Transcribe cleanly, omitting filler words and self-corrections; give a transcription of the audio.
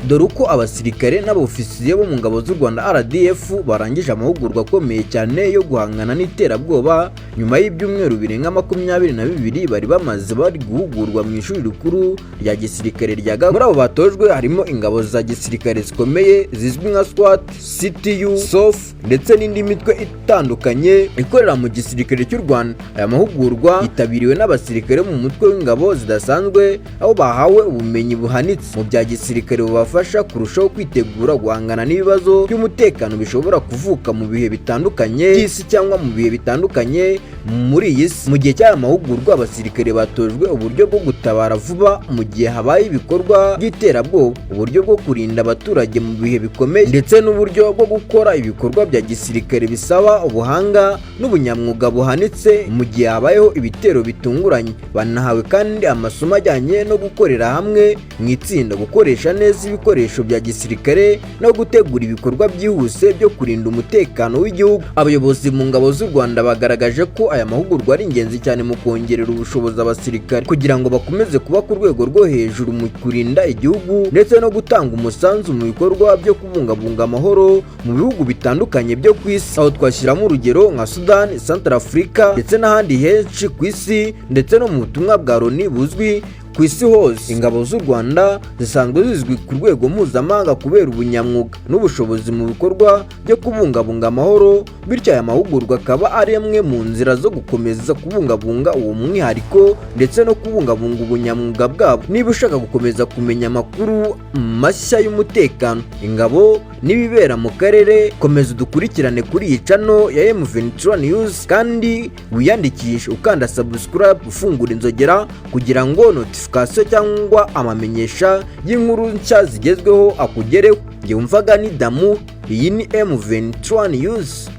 Dore uko abasirikare n'abofisiye bo mu ngabo z'u Rwanda RDF barangije amahugurwa akomeye cyane yo guhangana n'iterabwoba nyuma y'ibyumweru birenga 22 bari bamaze bari guhugurwa mu ishuri rikuru rya gisirikare rya Gako. Muri abo batojwe harimo ingabo za gisirikare zikomeye zizwi nka SWAT, CTU, SOF ndetse n'indi mitwe itandukanye ikorera mu gisirikare cy'u Rwanda. Aya mahugurwa yitabiriwe n'abasirikare mu mutwe w'ingabo zidasanzwe, aho bahawe ubumenyi buhanitse mu bya gisirikare bubafasha kurushaho kwitegura guhangana n'ibibazo by'umutekano bishobora kuvuka mu bihe bitandukanye by'isi cyangwa mu bihe bitandukanye muri iyi si. Mu gihe cy'aya mahugurwa, abasirikare batojwe uburyo bwo gutabara vuba mu gihe habaye ibikorwa by'iterabwoba, uburyo bwo kurinda abaturage mu bihe bikomeye, ndetse n'uburyo bwo gukora ibikorwa bya gisirikare bisaba ubuhanga n'ubunyamwuga buhanitse mu gihe habayeho ibitero bitunguranye. Banahawe kandi amasomo ajyanye no gukorera hamwe mu itsinda, gukoresha neza ibikoresho bya gisirikare no gutegura ibikorwa byihuse byo kurinda umutekano w'igihugu. Abayobozi mu ngabo z'u Rwanda bagaragaje ko aya mahugurwa ari ingenzi cyane mu kongerera ubushobozi abasirikare kugira ngo bakomeze kuba ku rwego rwo hejuru mu kurinda igihugu ndetse no gutanga umusanzu mu bikorwa byo kubungabunga amahoro mu bihugu bitandukanye byo ku isi, aho twashyiramo urugero nka Sudan, Centrafrica ndetse n'ahandi henshi ku isi, ndetse no mu butumwa bwa Loni buzwi ku isi hose. Ingabo z'u Rwanda zisanzwe zizwi ku rwego mpuzamahanga kubera ubunyamwuga n'ubushobozi mu bikorwa byo kubungabunga amahoro, bityo aya mahugurwa akaba ari amwe mu nzira zo gukomeza kubungabunga uwo mwihariko ndetse no kubungabunga ubunyamwuga bwabo. Niba ushaka gukomeza kumenya amakuru mashya y'umutekano, ingabo n'ibibera mu karere, komeza udukurikirane kuri iyi channel ya M23 News, kandi wiyandikishe ukanda subscribe, ufungura inzogera kugira ngo notification cyangwa amamenyesha y'inkuru nshya zigezweho akugereho. Njye wumvaga ni Damu, iyi ni M23 News.